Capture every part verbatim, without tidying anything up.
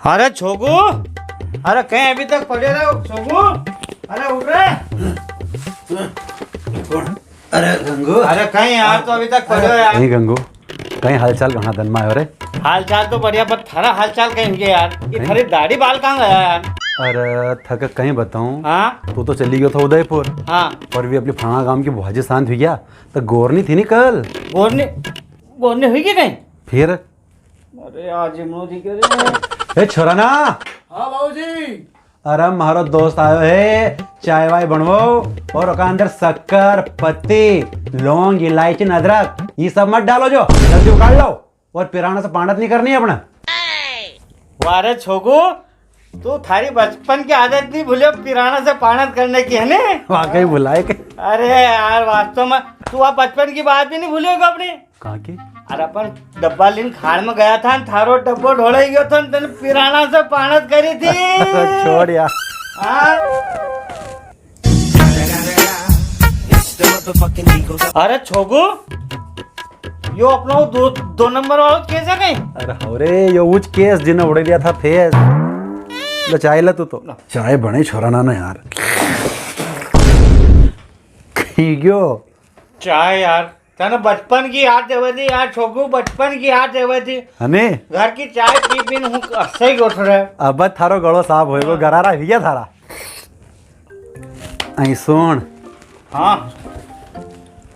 अरे छोगू, अरे कई अभी तक पड़े रहो छोगू, अरे उठ रे। अरे गंगू। अरे कई यार, तो अभी तक पड़े हो यार। नहीं गंगू, कई हालचाल घणा दन में आयो रे। हालचाल तो बढ़िया, पर थारा हालचाल कई हुई गया यार? ये कई? थारी दाढ़ी बाल कहाँ गया यार? अरे थके कई बताऊं? हाँ? तू तो चली गयो था उदयपुर। हाँ। पर वी अपनी फलाना गांव की भुआजी शांत हुई गया, तो गोरनी थी नी कल। गोरनी, गोरनी हुई गई कई? फिर? अरे आज जिमणो जी करे। ए छोरा ना। हाँ बाबूजी। अरे, म्हारो दोस्त आयो है, चाय वाय बनवो और ओका अंदर शक्कर, पत्ती, लौंग, इलायची, अदरक, ये सब मत डालो जो, जल्दी उकाल लो। और पिराणा से पाणत नी करनी अपने। वाह रे छोगू, तू थारी बचपन की आदत नी भूल्यो पिराणा से पाणत करने की, है ने? वाकई भुलाए के। अरे यार, वास्तव में तू आ बचपन की बात भी नी भूल्यो अपनी। कहाँ की? अरे अपन डब्बा लीन खाड़ में गया था, थारो डब्बो ढोड़ाई गयो था, तने पिराणा से पाणत करी थी। छोड़ यार। हाँ? अरे छोगू, यो अपनो दो, दो नंबर वालो केस है कई? अरे हवरे, यो उच केस जिने उड़े दिया था फेस। ले चाय ले तू तो। चाय बने छोरा ना, ना यार। कई गयो? चाय यार। तने बचपन की याद देवे थी यार छोगू, बचपन की याद देवे थी। हने? घर की चाय पी पीन हूँ सही गोठ रहे। अब थारो गलो साफ होएगो, हाँ। गरारा हुई गया थारा। आई सुन। हाँ।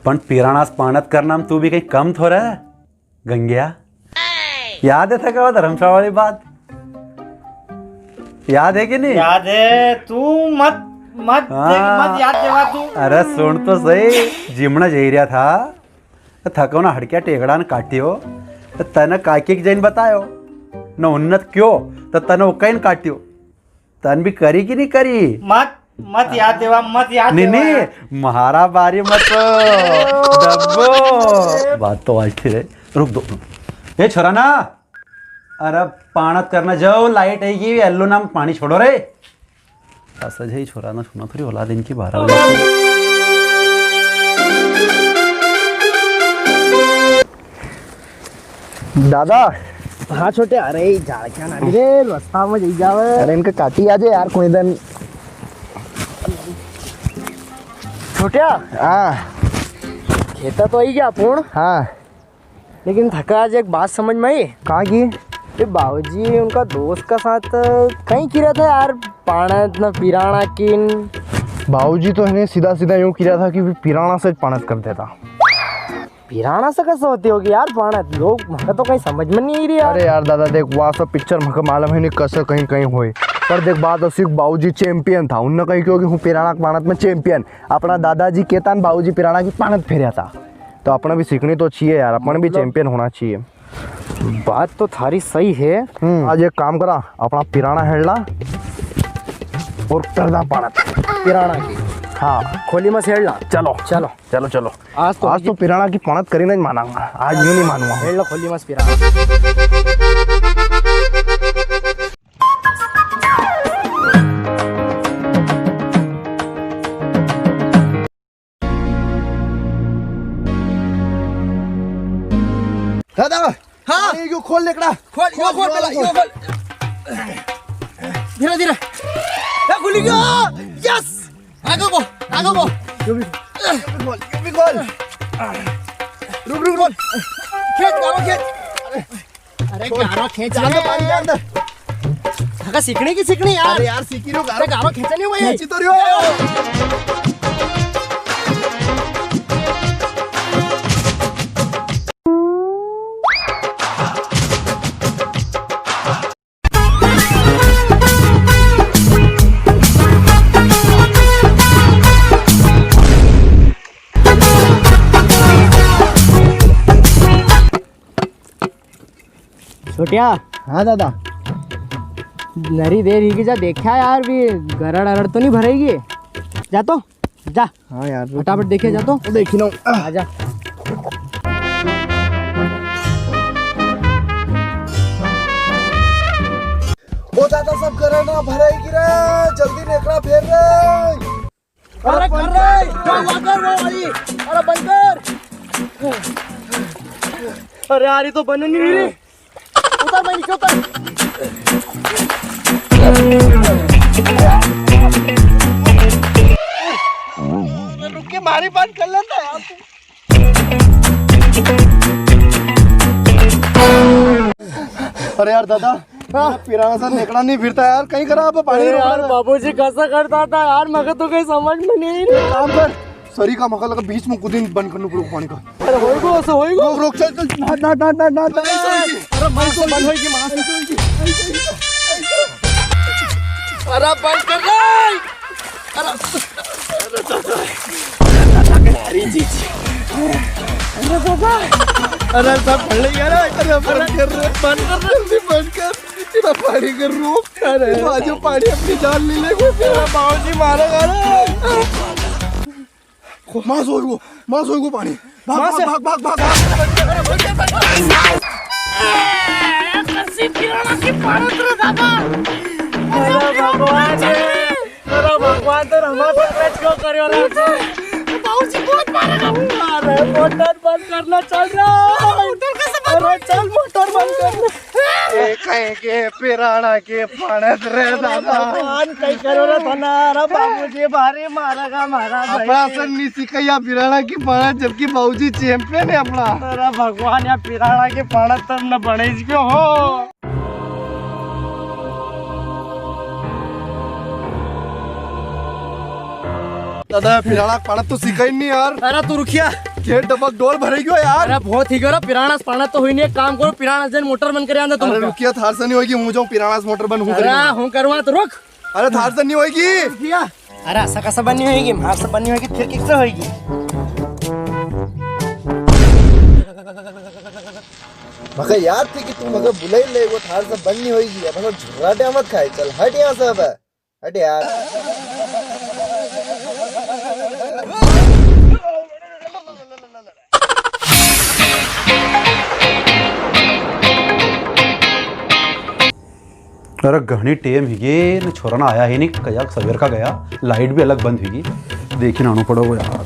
पण पिराणा से पाणत करना में तू भी कई कम थोड़ा है, गंग्या। याद है थका धर्मशाला वाली बात? याद है कि नी? याद है, तू मत, मत, हाँ। मत याद देवा तू। अरे सुन तो सही, जिमणा जई रिया था, तो थको ना हड़क्या टेकड़ा ने काट्यो, तो तने काकी के जईन बतायो, न उन्नत क्यों, तो तने उकईन काट्यो। तन भी करी कि नी करी? मत, मत याद देवा, मत याद नी, देवा नी, यार। म्हारा बारी मत दब्बो। बात तो अच्छी रे। रुक दो। ए छोरा ना, अरे पाणत करना जाओ, लाइट आई गी, एल्लो नाम पाणी छोड़ो रे। बस अजय छोरा ना सुना थोड़ी औलाद इनकी बारह बजे। दादा। हाँ छोटे, अरे ये झाड़ क्या ना रे, रास्ता में जई जावे। अरे इनके काटी आजे यार कोई दिन। छोटिया। हाँ। खेता तो आई गया अपन। हाँ। लेकिन थका आज एक बात समझ में आई। कहाँ की? ये बाबूजी उनका दोस्त का साथ कई किरा था यार, पाणत न पिराणा किन। बाबूजी तो इन्हें सीधा सीधा यूं किरा था कि वे पिराणा से पाणत कर देता। पिराणा से कैसे होती होगी यार पाणत? लोग, मका तो कई समझ में नी आई री यार। अरे यार दादा देख, वा सब पिक्चर मका मालूम है नी कैसे कई कई होए। पर देख बात असी, बाबूजी चैंपियन था, उनने कई क्यो कि हूँ पिराणा पाणत में चैंपियन। अपना दादाजी केता न बाबूजी पिराणा की पाणत फेर्या था। तो अपने भी सीखनी तो चाहिए यार, अपने भी मतलब चैंपियन होना चाहिए। बात तो थारी सही है। हम्म। आज एक काम करा, अपना पिराणा हेड़ ला और कर दा पाणत पिराणा की। हाँ। खोली में से हेड़ ला। चलो। चलो। चलो, चलो। आज तो आज तो पिराणा की पाणत करी नी मानांगा, आज यूं नी मानूंगा। हेड़ ला खोली में से पिराणा। दादा, हाँ। अरे, यो खोल लेकड़ा। खोल, यो खोल, खोल, पहला, खोल। यो खोल। धीरे, धीरे। ए, खुली गयो। यस। आगे को, आगे को। यो भी, यो भी खोल, यो भी खोल। रुक, रुक, रुक। खेंच, गारो खेंच। अरे, अरे, छोड़। गारो खेंच जान दे, रे। पानी जान दे। थका सीखने की सीखनी यार। अरे यार, सीखी रो, गारो। अरे, गारो खेंचा नी हुआ ये। खेंची तो रियो। छोटिया। हाँ दादा। नरी देर ही की जा, देखा यार, भी गरड़ अरड़ तो नी भरेगी? जा तो, जा। हाँ यार, रुक। फटाफट देखे जा तो। देखी ना। आजा। ओ दादा, सब गरड़ ना भरेगी रे, जल्दी नेकड़ा फेर रे। अरे कर रे, क्या हुआ कर रे भाई? अरे बंद कर। अरे यार, ये तो बन नहीं रही। उतर भाई, नीचे उतर। रुक के मारी बात कर लेता यार। अरे यार दादा, हाँ? पिराणा सा नेकड़ा नी फिरता यार, कई करा आप पाणी अरे रोक यार, रहा। बाबूजी कसा करता था यार, मगर तो कई समझ में नी। एक काम कर, सरी का मका लगा बीच में कूदीन बंद करना पड़ेगा पाणी का। अरे होएगो, ऐसा होएगो। रोक, रोक, चल, चल। ना, ना, ना, ना, ना, ना। अरे मैं तो बंद होएगी, मां से। अरे बंद कर रे। अरे, अरे दादा। अरे जीजी। अरे दादा। अरे सब भले यार, अरे बंद कर रे, बंद कर रे, जल्दी बंद कर। इतना पाणी कर रो। अरे। बाजू पाणी अपनी जान ले ले। अरे बाबूजी मारेगा रे। मां सोएगो, मां सोएगो पाणी। भाग, मां भाग, से भाग, भाग, भाग, भाग। कसी पिराणा की पाणत रे दादा। अरे भगवान रे, अरे भगवान, तो हमारे साथ क्यों करे हो रहा है? बाबूजी बहुत मारेगा। अरे मोटर बंद करना चल रहा है। मोटर कैसे बंद? अरे चल मोटर बंद कर। ए, कहीं के पिराणा के पाणत रे दादा। भगवान, कई करो रे थाना, अरे बाबूजी भारी मारेगा मारा भाई। अपना सन नी सिखाया पिराणा की पाणत, जबकि बाबूजी चैंपियन है अपना। अरे भगवान, या पिराणा की पाणत तुमने बने इसको हो। दादा, पिराणा पाणत तो सिखाई नी यार। अरे तू रुकिया। खेत डबक डोल भरे गयो यार। अरे बहुत ही गयो रे, पिराणा से पाणत तो हुई नी। एक काम करो, पिराणा से जन मोटर बंद करे आंदे तुम। अरे रुकिया, थार से नी होगी, हूँ जाऊँ पिराणा से मोटर बंद, हूँ अरे करूँ। हूँ करूँ तो रुक। अरे थार से नी होगी। रुकिया। अरे ऐसा कैसा बंद नी होगी, मार से बंद नी होगी, फिर किससे होगी? मगर याद थी कि तू मगर बुलाई ले, वो थार से बंद नी होगी। अब हम झुर्राटे मत खाए, चल हट यहाँ से अब। हट यार। अरे घणी टेम ही गे न, छोरा ना आया ही नी, कयाक सवेर का गया, लाइट भी अलग बंद हुई गी, देखी नानो पड़ो यार।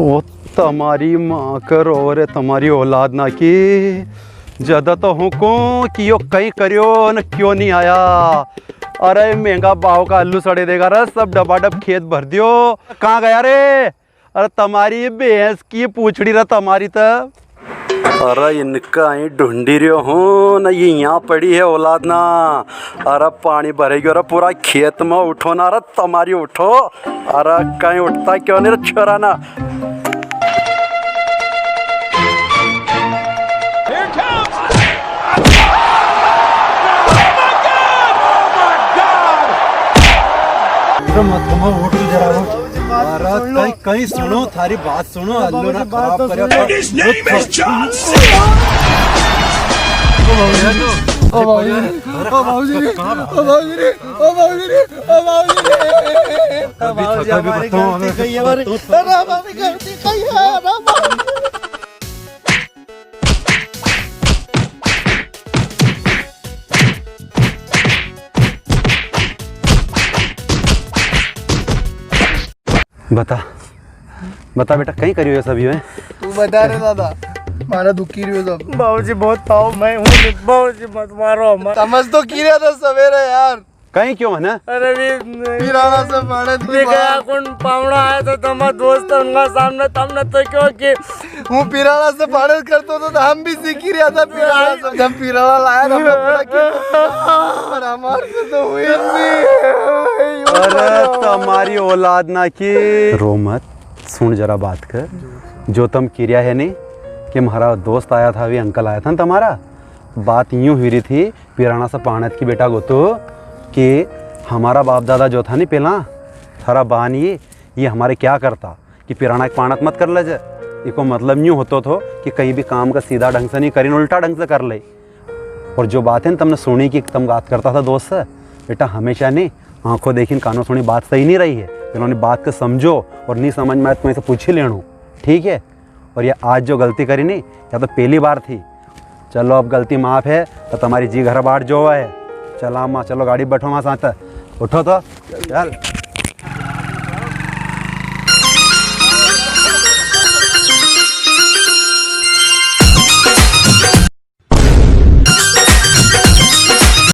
ओ तमारी माँ कर और तमारी औलाद ना की, ज्यादा तो हूँ को कि यो कई करियो न क्यों नी आया। अरे महंगा भाव का आलू सड़े देगा रे, सब डबाडब खेत भर दियो। कहाँ गया रे? अरे तमारी भैंस की पूछड़ी रे तमारी त। अरे इनका ही ढूंढी रह्यो हूँ ना, ये यहाँ पड़ी है औलाद ना। अरे पाणी भरे गयो रे पूरा खेत में, उठो ना रे तमारी उठो। अरे कई उठता क्यों नी रे छोरा ना। अरे मत कमाओ, उठ जरा, उठ। अरे कई, कई सुनो, थारी बात सुनो, अल्लू ना खराब करे। ओ बाबूजी, ओ बाबूजी, ओ बाबूजी रे, ओ बाबूजी रे, ओ बाबूजी रे, ओ बाबूजी रे। अभी थका भी बताओ हमें। अरे हमारी गलती कही है, अरे बाबूजी। बता, बता बेटा, कई करियो ये सब यूं है? तू बता रे दादा, मारा दुखी रियो सब। बाबूजी बहुत ताव में हूँ, बाबूजी मत मारो हमारा। समझ तो की रिया था सवेरे यार। कई क्यों है ना? अरे भी पिराणा से पाणत की भी गया बात। कौन पावणा आया था तमारा दोस्त, उनका सामने तमने तो क्यों कि हूँ पिराणा से पाणत करतो तो, तो हम भी सीखी रिया था पिराणा से। जब पिराणा लाया था, हमने पूरा किया। पर हमारे से तो हुई नहीं। अरे, तमारी औलाद ना की। रो मत, सुन जरा बात कर। जो तम किरिया है नी, कि म्हारा दोस्त आया था, अभी अंकल आया था ना तमारा, बात यूं हुई री थी, पिराणा से पाणत की बेटा गोतो, कि हमारा बाप दादा जो था नी पेला, थारा बा नी, ये हमारे क्या करता कि पिराणा एक पाणत मत कर ले जे। इको मतलब यूं होतो थो कि कई भी काम का सीधा ढंग से नी करीन, उल्टा ढंग से कर ले। और जो बात है ना तमने सुनी कि तम बात करता था दोस्त से, बेटा हमेशा नी आंखों देखी कानों सुनी बात सही नी रही है। पेला उनी बात के समझो और नी समझ में आए तो कोई से पूछी लेणो, ठीक है? और ये आज जो गलती करी नी, या तो पेली बार थी। चलो, अब गलती माफ है, तो तमारी जी घर बाट जो है। चला माँ, चलो गाड़ी बैठो माँ साथ, उठो तो, चल।